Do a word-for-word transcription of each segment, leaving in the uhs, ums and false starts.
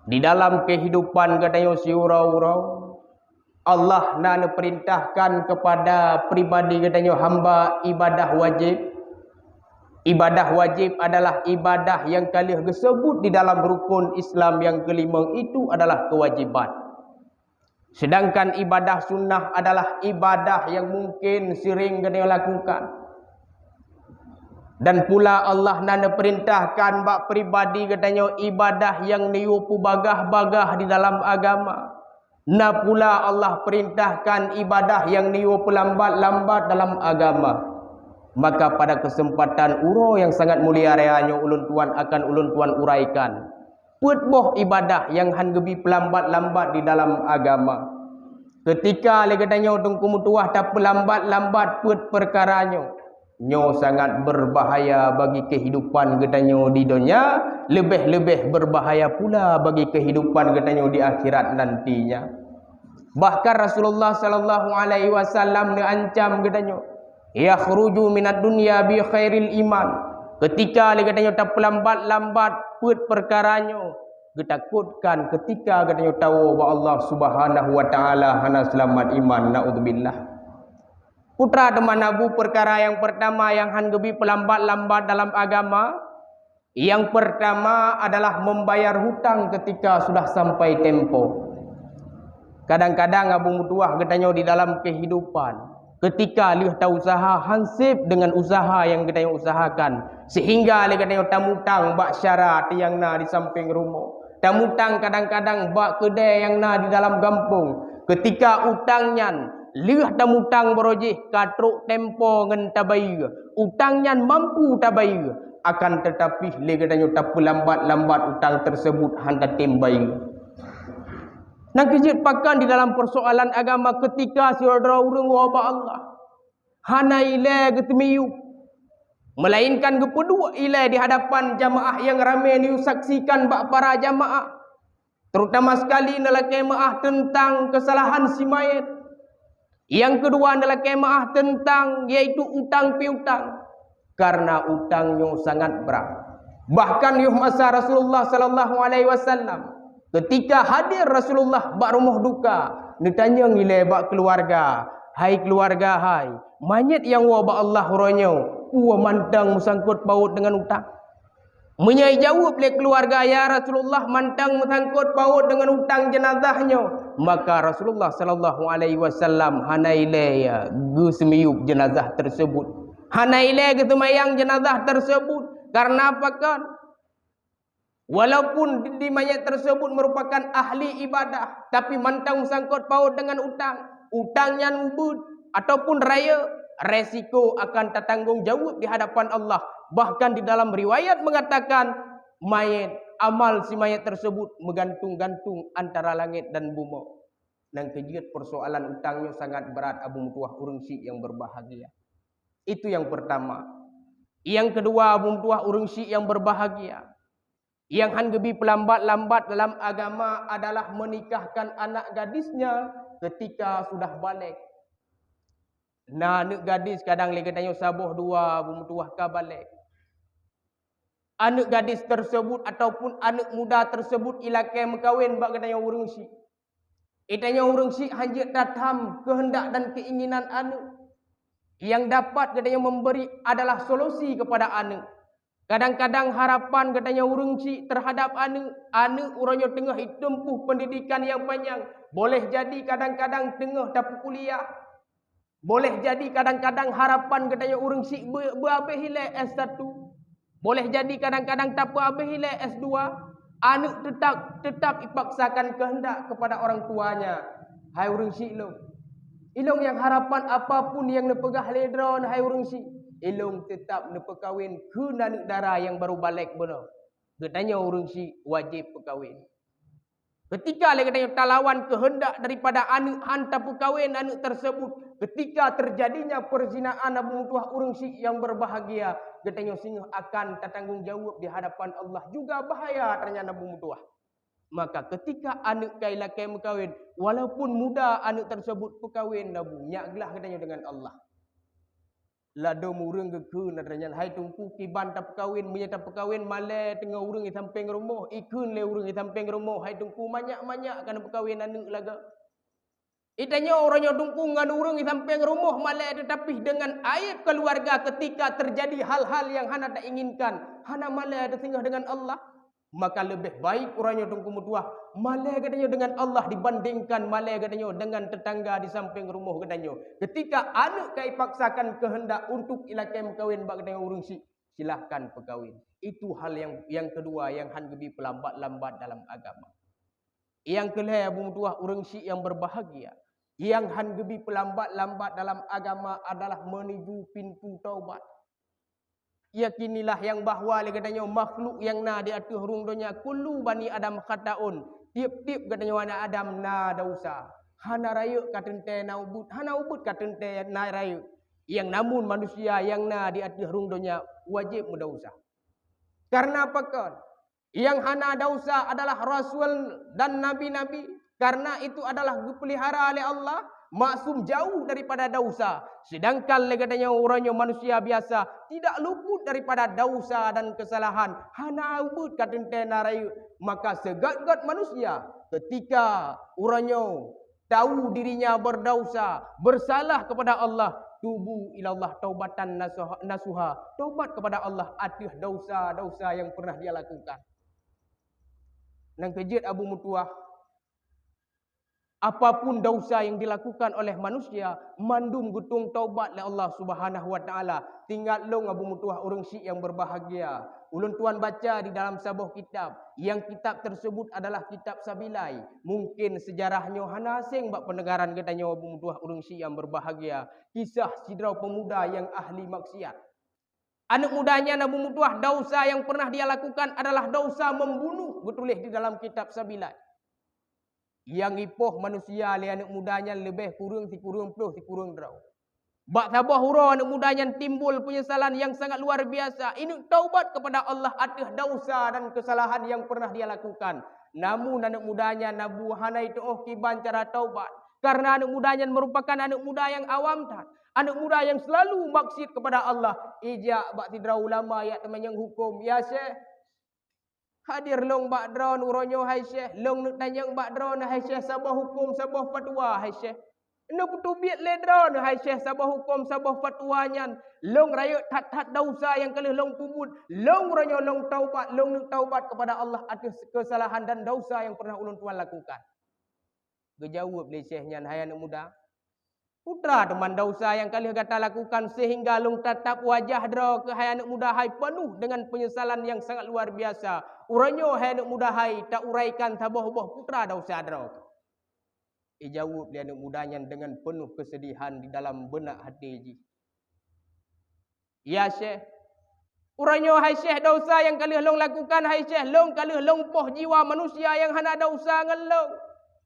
Di dalam kehidupan geutanyoe siuroe-uroe, Allah na neupeurintahkan kepada pribadi geutanyoe hamba ibadah wajib. Ibadah wajib adalah ibadah yang ka lheueh geuseubut di dalam rukun Islam yang kelimong, itu adalah kewajiban. Sedangkan ibadah sunnah adalah ibadah yang mungkin sering geutanyoe lakukan. Dan pula Allah na neupeurintahkan bak pribadi geutanyoe ibadah nyang neuyue peubagah-bagah di dalam agama. Na pula Allah peurintahkan ibadah nyang neuyue peulambat-lambat dalam agama. Maka pada keuseumpatan uroe nyang sangat mulia raya nyoe ulôn tuan akan ulôn tuan uraikan peuet boh ibadah nyang hán geubi peulambat-lambat di dalam agama. Keutika lé geutanyoe Teungku meutuwah tapeulambat-lambat peuet peukara nyoe, nyoe sangat beubahaya bagi keuhidupan geutanyoe di donya, leubeh-leubeh beubahaya pula bagi keuhidupan geutanyoe di akhirat nantinya. Bahkan Rasulullah sallallahu alaihi wasallam neuancam geutanyoe, "Yakhruju minad dunya bi khairil iman." Keutika lé geutanyoe tapeulambat-lambat peuet peukara nyoe, geutakotkan keutika geutanyoe tawoe bak Allah Subhanahu wa Taala hana seulamat iman, naudzubillah. Putra teuma na bu peukara nyang peurtama nyang hán geubi peulambat-lambat dalam agama. Nyang peurtama adalah membayar hutang keutika sudah sampai tempo. Kadang-kadang Abu meutuwah geutanyoe di dalam keuhidupan, keutika lheueh ta-useuha hán seb deungon useuha nyang geutanyoe useuhakan, seuhingga lé geutanyoe tamutang bak syarat nyang na di sampéng rumoh. Tamutang kadang-kadang bak keudée nyang na di dalam gampông. Keutika utang nyan lheueh tamutang baroe jih ka trok tempo ngon tabayeue, utang nyan mampu tabayeue, akan teutapi lé geutanyoe tapeulambat-lambat utang teuseubut hán tatem bayeue. Nyang keujeuet pakon di dalam peursoalan agama keutika sidroe ureuëng woe bak Allah, hana ilée geuteumiyueb, meulainkan geupeuduek ilée di hadapan jamaah nyang ramé neuyue saksikan bak para jamaah, terutama sekali neulakée meuáh teuntang keusalahan si manyét. Nyang keudua neulakée meuáh teuntang, yaitu utang piutang. Karena utang nyoe sangat brat. Bahkan yoh masa Rasulullah sallallahu alaihi wasallam, keutika hadir Rasulullah bak rumoh duka, neutanyong ilée bak keuluwarga, "Hai keuluwarga hai, manyét nyang woe bak Allah uroe nyoe, peue mantong meusangkot paut deungon utang?" Meunyoe jaweueb lé keuluwarga, "Ya Rasulullah, mantong meusangkot paut deungon utang jeunazah nyoe," maka Rasulullah sallallahu alaihi wasallam hana ilée geuseumiyueb jeunazah teuseubut. Hana ilée geuseumayang jeunazah teuseubut. Karena pakon? Walaupun di manyét teuseubut meurupakan ahli ibadah, tapi mantong meusangkot paut deungon utang, utang nyan ubeuet ataupun rayeuk, resiko akan tatanggong jaweueb di hadapan Allah. Bahkan di dalam riwayat mengatakan, manyét, amal si manyét teuseubut meugantung-gantung antara langét dan bumoe. Nyang keujeuet peursoalan utang nyoe sangat brat Abu meutuwah ureuëng syik nyang beubahgia. Itu nyang peurtama. Nyang keudua Abu meutuwah ureuëng syik nyang beubahgia, nyang hán geubi peulambat-lambat dalam agama adalah meunikahkan anak gadisnya keutika sudah balek. Na aneuëk gadis kadang lé geutanyoe saboh dua Abu meutuwah ka balek. Aneuëk gadis teuseubut ataupun aneuëk muda teuseubut ilakée meukawen bak geutanyoe ureuëng syik. Geutanyoe ureuëng syik hán jeuet tatham keuheundak dan keuinginan aneuëk. Nyang dapat geutanyoe meubri adalah solusi keupada aneuëk. Kadang-kadang harapan geutanyoe ureuëng syik teuhadab aneuëk, aneuëk uroe nyoe teungoh jiteumpôh peundidikan nyang panyang, boleh jadi kadang-kadang teungoh tapeukuliah. Boleh jadi kadang-kadang harapan geutanyoe ureuëng syik beu-, beuabéh ilée S satu. Boleh jadi kadang-kadang tapeuabéh ilée S dua. Aneuëk teutap, teutap ipaksakan keuheundak keupada orang tuanya, "Hai ureuëng syik lôn, ilôn nyang harapan apapun nyang neupeugah lé droeneuh hai ureuëng syik, ilôn teutap neupeukawen kheun aneuëk dara nyang barô balek bunoe." Geutanyoe ureuëng syik wajéb peukawen. Keutika lé geutanyoe talawan keuheundak daripada aneuëk hán tapeukawen aneuëk teuseubut, keutika teujadinya peuzinaan Abu meutuwah ureuëng syik nyang beubahgia, geutanyoe singoh akan tatanggong jaweueb di hadapan Allah juga bahaya teurnyata Abu meutuwah. Maka keutika aneuëk ka ilakée meukawen, walaupun muda aneuëk teuseubut peukawen Abu, nyak glah geutanyoe deungon Allah. Ladôm ureuëng geukheun lagée nyan, "Hai Teungku, kiban tapeukawen, meunyoe tapeukawen malée teungoh ureuëng di sampéng rumoh, ikheun lé ureuëng di sampéng rumoh, 'Hai Teungku, manyak-manyak ka neupeukawen aneuëk lagée.'" Itanyoe uroe nyoe Teungku ngon ureuëng di sampéng rumoh malée teutapih deungon aéb keuluwarga keutika teujadi hal-hal nyang hana tainginkan, hana malée teusingoh deungon Allah. Maka leubeh baik uroe nyoe Teungku meutuah malée geutanyoe deungon Allah dibandingkan malée geutanyoe deungon teutangga di sampéng rumoh geutanyoe. Keutika aneuëk ka ipaksakan keuheundak untuk ilakée meukawen bak geutanyoe ureuëng syiek, silahkan peukawen. Itu hal nyang, nyang keudua nyang hán geubi peulambat-lambat dalam agama. Nyang keulhée Abu meutuah ureuëng syiek nyang beubahgia, nyang hán geubi peulambat-lambat dalam agama adalah menuju pintu taubat. Yakinilah nyang bahwa lé geutanyoe makhluk nyang na di ateueh rhueng donya, kullu bani Adam khataun, tieb-tieb geutanyoe aneuëk Adam na desya. Hana rayeuk ka teuntée na ubeuet, hana ubeuet ka teuntée na rayeuk. Nyang namun manusia nyang na di ateueh rhueng donya wajéb meudesya. Kareuna pakon? Nyang hana desya adalah rasul dan nabi-nabi, kareuna itu adalah geupeulihara lé Allah, maksum jauh daripada desya. Sedangkan lé geutanyoe uroe nyoe manusia biasa, tidak luput daripada desya dan keusalahan. Hana ubeuet ka teuntée na rayeuk, maka seugét-gét manusia keutika uroe nyoe tahu dirinya berdausa, bersalah kepada Allah, tubu ilallah taubatan nasuha, nasuha, taubat kepada Allah ateueh desya-desya nyang pernah dia lakukan. Nyang keujeuet Abu meutuah, apapun desya nyang dilakukan oleh manusia, mandum geutueng taubat lé Allah Subhanahu wa Taala. Ingat lôn Abu meutuah ureuëng syiek nyang beubahgia. Ulôn tuan baca di dalam saboh kitab, nyang kitab tersebut adalah kitab Sabilai. Mungkin seujarah nyoe hana aséng bak peundengaran geutanyoe Abu meutuah ureuëng syiek nyang beubahgia, kisah sidroe peumuda nyang ahli maksiat. Aneuëk muda nyan Abu meutuah desya nyang pernah dia lakukan adalah desya membunuh, geutuléh di dalam kitab Sabilai. Nyang ipoh manusia lé aneuëk muda nyan leubeh kureueng sikureueng ploh sikureueng droe. Bak saboh uroe aneuëk muda nyan timbul peunyesalan nyang sangat luar biasa, ineuëk taubat kepada Allah ateueh desya dan keusalahan nyang pernah dia lakukan. Namun aneuëk muda nyan Abu hana iteuoh kiban cara taubat, kareuna aneuëk muda nyan meurupakan aneuëk muda nyang awam that, aneuëk muda nyang seulalu maksiat kepada Allah. Ijak bak sidroe ulama jak teumanyong huköm, "Ya Syekh, hadir lôn bak droeneuh uroe nyoe hai Syekh, lôn neuk tanyong bak droeneuh hai Syekh saboh huköm saboh fatwa hai Syekh. Neupeuteubiet lé droeneuh hai Syekh saboh huköm saboh fatwa nyan, lôn rayeuk that-that desya nyang ka lheueh lôn peubuet, lôn uroe nyoe lôn taubat, lôn neuk taubat kepada Allah ateueh keusalahan dan desya nyang pernah ulôn tuan lakukan." Geujaweueb lé syekh nyan, "Hai aneuëk muda, peue teuma desya nyang ka lheueh gata lakukan seuhingga lôn tatap wajah droe keuh hai aneuëk muda hai peunoh deungon peunyesalan nyang sangat luar biasa. Uroe nyoe hai aneuëk muda hai tauraikan saboh boh peue teuma desya droe keuh." Ijaweueb lé aneuëk muda nyan deungon peunoh keuseudihan di dalam beunak até jih, "Ya Syekh, uroe nyoe hai Syekh desya nyang ka lheueh lôn lakukan hai Syekh, lôn ka lheueh lôn poh jiwa manusia nyang hana desya ngon lôn,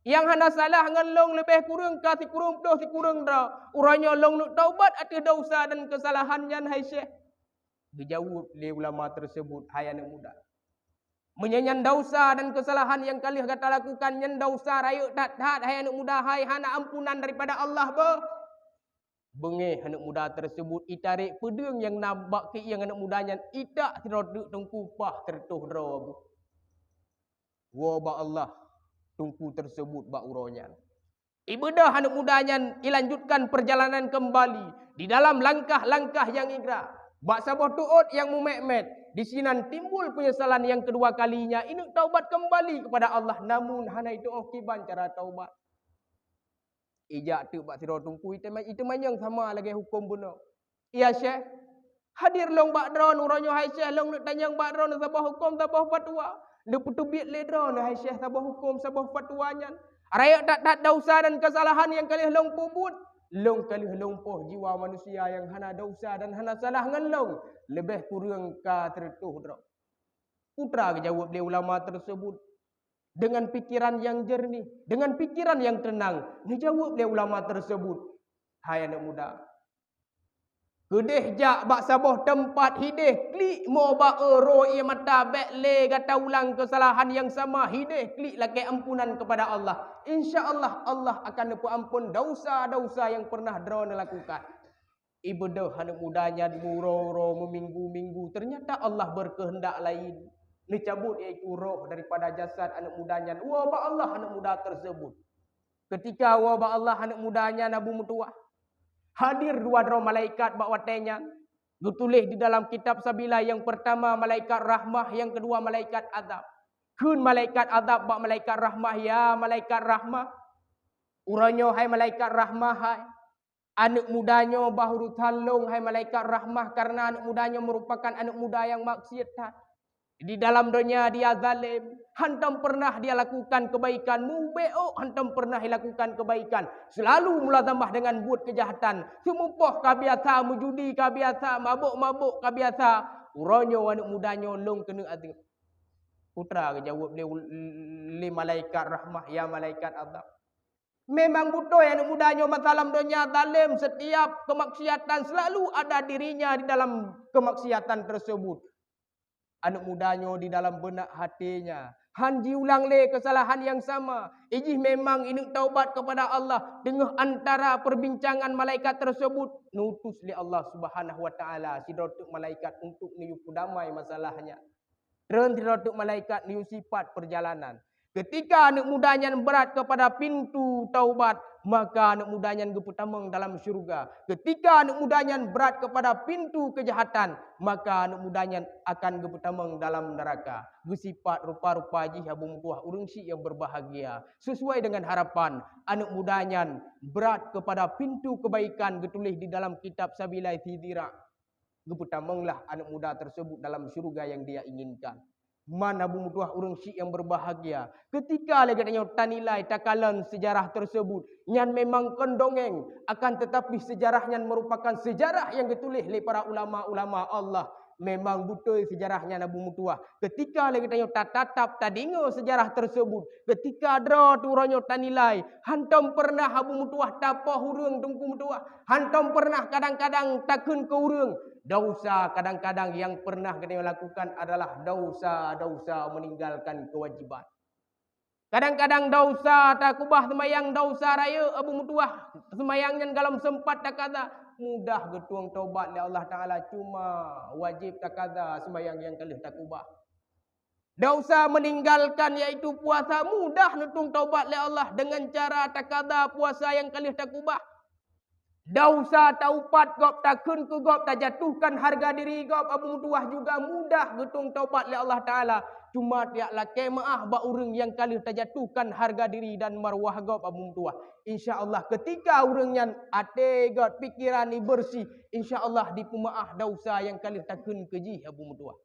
nyang hana salah ngon lôn leubeh kureueng ka sikureueng ploh sikureueng droe. Uroe nyoe lôn neuk taubat ateueh desya dan keusalahan nyan hai Syekh." Geujaweueb lé ulama tersebut, "Hai aneuëk muda, meunyoe nyan desya dan keusalahan nyang ka lheueh gata lakukan nyan desya rayeuk that-that hai aneuëk muda hai, hana ampunan daripada Allah beuh." Beungéh aneuëk muda tersebut itarek peudeueng nyang na bak keuieng aneuëk muda nyan itak sidroe teuk teungku pah teureutôh droe geuh. Woe bak Allah, teungku tersebut bak uroe nyan. Ibeudôh aneuëk muda nyan ilanjutkan perjalanan kembali di dalam langkah-langkah nyang igra. Bak saboh tuôt nyang mumet-met, disinan timbul peunyesalan nyang keudua kalinya ineuëk taubat kembali kepada Allah namun hana iteuoh kiban cara taubat. Ijak teuk bak sidroe teungku iteuma-, iteumanyong sama lagée huköm bunoe, "Ya Syekh, hadir lôn bak droeneuh uroe nyoe hai Syekh, lôn neuk tanyong bak droeneuh saboh huköm saboh fatwa. Neupeuteubiet lé droeneuh hai Syekh saboh huköm saboh fatwa nyan. Rayeuk that-that desya dan keusalahan nyang ka lheueh lôn peubuet, lôn ka lheueh lôn poh jiwa manusia nyang hana desya dan hana salah ngon lôn leubeh kureueng ka teureutôh droe." Peue teuma geujaweueb lé ulama tersebut deungon pikeran nyang jeureunih, deungon pikeran nyang teunang. Geujaweueb lé ulama tersebut, "Hai aneuëk muda, keudeh jak bak saboh teumpat hideh klik mo ba-e ro ié mata bék lé gata ulang keusalahan nyang sama hideh klik lakée ampunan kepada Allah. Insya Allah, Allah akan neupeuamphon desya-desya nyang pernah droeneuh lakukan." Ibeudôh aneuk muda nyan meuuroe-uroe, meuminggu-minggu, teunyata Allah beukeuheundak laén. Neucabot yaitu roh daripada jasad aneuk muda nyan woe bak Allah aneuk muda teurseubut. Keutika woe bak Allah aneuk muda nyan Abu Meutuwah, hadir dua droe malaikat bak watée nyan. Geutuléh di dalam kitab Sabila, nyang peurtama malaikat rahmah, nyang keudua malaikat azab. Kheun malaikat azab bak malaikat rahmah, "Ya malaikat rahmah, uroe nyoe hai malaikat rahmah hai, aneuk muda nyoe bah urusan lôn hai malaikat rahmah, kareuna aneuk muda nyoe meurupakan aneuk muda nyang maksiet that. Di dalam donya dia zalem, hantom pernah dia lakukan kebaikan, mubeuôk hantom pernah dilakukan kebaikan, selalu mulazamah dengan buet keujahatan, seumupoh ka biasa, meujudi ka biasa, mabök-mabök ka biasa. Uroe nyoe aneuk muda nyoe lôn keuneuk azeub." Putra geujaweueb lé, lé malaikat rahmah, "Ya malaikat azab, memang beutôi aneuk muda nyoe masa lam donya zalem, setiap kemaksiatan selalu ada dirinya di dalam kemaksiatan tersebut. Aneuk muda nyoe di dalam beunak hatinya han jiulang lé keusalahan nyang sama. Ijih memang ineuk taubat kepada Allah." Teungoh antara perbincangan malaikat tersebut, neutus lé Allah Subhanahu wa Taala sidroe teuk malaikat untuk neuyue peudamai masalahnya. Treun sidroe teuk malaikat neuyue sipat peurjalanan. Keutika aneuk muda nyan brat keupada pintoe taubat, maka aneuk muda nyan geupeutamong dalam syeuruga. Keutika aneuk muda nyan brat keupada pintoe keujahatan, maka aneuk muda nyan akan geupeutamong dalam neuraka. Geusipat rupa-rupa jih Abu Meutuwah ureuëng syiek nyang beubahgia. Sesuai dengan harapan, aneuk muda nyan brat keupada pintoe keubaikan geutuléh di dalam kitab Sabila Sidira. Geupeutamonglah aneuk muda tersebut dalam syeuruga nyang dia inginkan. Man Abu Meutuwah ureuëng syiek nyang beubahgia, keutika lé geutanyoe tanilai takalon seujarah tersebut, nyan memang kon dongeng, akan teutapi seujarah nyan meurupakan seujarah nyang geutuléh lé para ulama-ulama Allah. Memang beutôi seujarah nyan Abu Meutuwah. Keutika lé geutanyoe tatatap tadeungoe seujarah tersebut, keutika droe teuh uroe nyoe tanilai, hantom peureunah Abu Meutuwah tapoh ureuëng Teungku Meutuwah. Hantom peureunah kadang-kadang takheun keu ureuëng. Dausa kadang-kadang nyang peureunah geutanyoe lakukan adalah dausa-dausa meuninggalkan keuwajiban. Kadang-kadang dausa takeubah seumayang, dausa rayeuk Abu Meutuwah, seumayang nyan golom seumpat takaza. Mudah geutueng taubat lé Allah Taala, cuma wajéb takaza seumayang nyang ka lheueh takeubah. Dausa meuninggalkan, yaitu puasa, mudah neutueng taubat lé Allah deungon cara takaza puasa nyang ka lheueh takeubah. Dausa taupat gob, takheun keu gob, tajatuhkan hareuga diri gob, Abu Meutuwah, juga mudah geutueng taubat lé Allah Taala. Cuma tajak lakée meuáh bak ureuëng nyang ka lheueh tajatuhkan hareuga diri dan marwah gob, Abu Meutuwah. Insya Allah, keutika ureuëng nyan até gét, pikeran beureuséh, insya Allah jipeumeuáh dausa nyang ka lheueh takheun keu jih, Abu Meutuwah.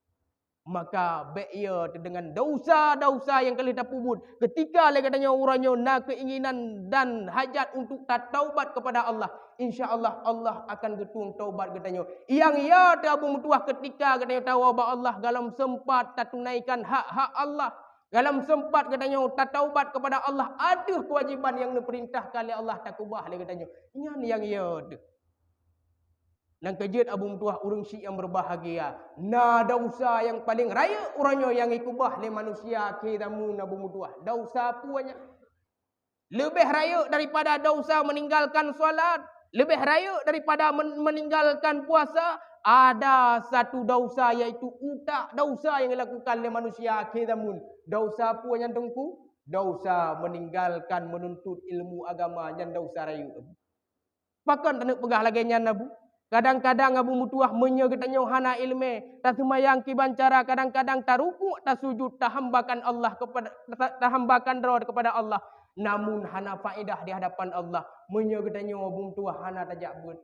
Maka bék ie teuh deungon dausa-dausa nyang ka lheueh tapeubuet. Keutika lé geutanyoe uroe nyoe na keuinginan dan hajat untuk tataubat keupada Allah, insya Allah, Allah akan geutueng taubat geutanyoe. Nyang ie teuh Abu Meutuwah, keutika geutanyoe tawoe bak Allah golom seumpat tatunaikan hak-hak Allah, golom seumpat geutanyoe tataubat keupada Allah ateueh keuwajiban nyang neupeurintahkan lé Allah takeubah lé geutanyoe. Nyan nyang ie teuh. Nyang keujeuet Abu Meutuwah ureuëng syiek nyang beubahgia, na dausa nyang paleng rayeuk uroe nyoe nyang jikeubah lé manusia akhé zameun Abu Meutuwah. Dausa peue nyan? Leubeh rayeuk daripada dausa meuninggalkan salat, leubeh rayeuk daripada men-, meuninggalkan puasa, ada satu dausa, yaitu utak dausa nyang dilakukan lé manusia akhé zameun. Dausa peue nyan Teungku? Dausa meuninggalkan meununtut ilmu agama, nyan dausa rayeuk. Pakon taneuk peugah lagée nyan, Abu? Kadang-kadang Abu Meutuwah, meunyoe geutanyoe hana iéleumé, taseumayang kiban cara, kadang-kadang tarukuk, tasujut, tahambakan Allah keupada, ta-, tahambakan droe keupada Allah. Namun hana faedah di hadapan Allah, meunyoe geutanyoe Abu Meutuwah hana tajak beuet.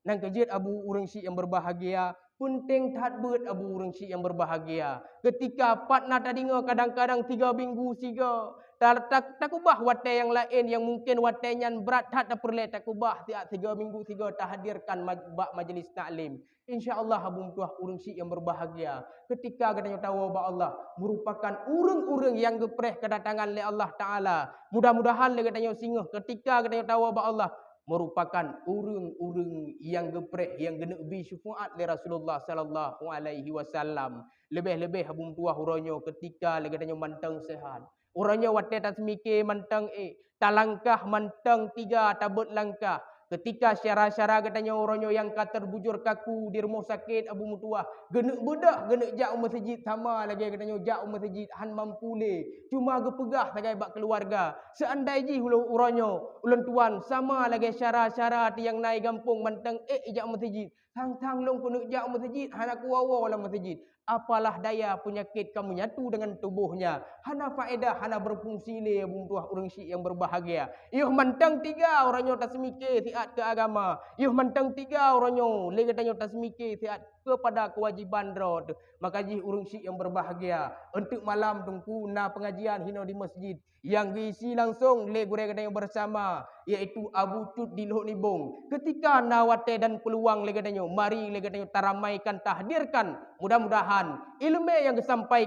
Nyang keujeuet Abu ureuëng syiek nyang beubahgia, peunteng that beuet Abu ureuëng syiek nyang beubahgia. Keutika pat na tadeungoe kadang-kadang tiga minggu sigoe, ta-, ta-, takeubah watée nyang laén nyang mungken watée nyan brat that tapeureulée takeubah, siat tiga minggu sigoe tahadirkan maj-, bak majlis taklim. Insya Allah Abu Meutuwah ureuëng syiek nyang beubahgia, keutika geutanyoe tawoe bak Allah, meurupakan ureuëng-ureuëng nyang geupreh keudatangan lé Allah Taala. Mudah-mudahan lé geutanyoe singoh keutika geutanyoe tawoe bak Allah, meurupakan ureuëng-ureuëng nyang geupreh nyang geuneuk bi syeufaat lé Rasulullah sallallahu alaihi wasallam. Leubeh-leubeh Abu Meutuwah uroe nyoe keutika lé geutanyoe mantong seuhat. Uroe nyoe watée taseumiké mantong ék, talangkah mantong tiga tabeuet langkah. Keutika syedara-syedara geutanyoe uroe nyoe nyang ka teubujur kaku di rumoh sakét Abu Meutuwah, geuneuk beudôh, geuneuk jak u meuseujid sama lagée geutanyoe jak u meuseujid han mampu lé, cuma geupeugah sagai bak keuluwarga, "Seuandai jih ulôn uroe nyoe, ulôn tuan sama lagée syedara-syedara nyang na i gampông mantong ék ijak u meuseujid, sang-sang lôn keuneuk jak u meuseujid hana kuwoe-woe lam meuseujid." Apalah daya peunyakét ka meunyatu deungon tuboh nyan, hana faedah, hana beufungsi lé Abu Meutuwah ureuëng syik nyang beubahgia. Yoh mantong teuga uroe nyoe taseumiké siat keu agama. Yoh mantong teuga uroe nyoe lé geutanyoe taseumiké siat keupada keuwajéban droe teuh. Maka jih ureuëng syik nyang beubahgia, eunteuk malam Teungku na peungajian hinoe di meuseujid nyang geuisi langsong lé gurée geutanyoe beusama, yaitu Abu Cut di Lhok Nibong. Keutika na watée dan peuluwang lé geutanyoe, mari lé geutanyoe taramaikan, tahdirkan. Mudah-mudahan iéleumé nyang geusampaikan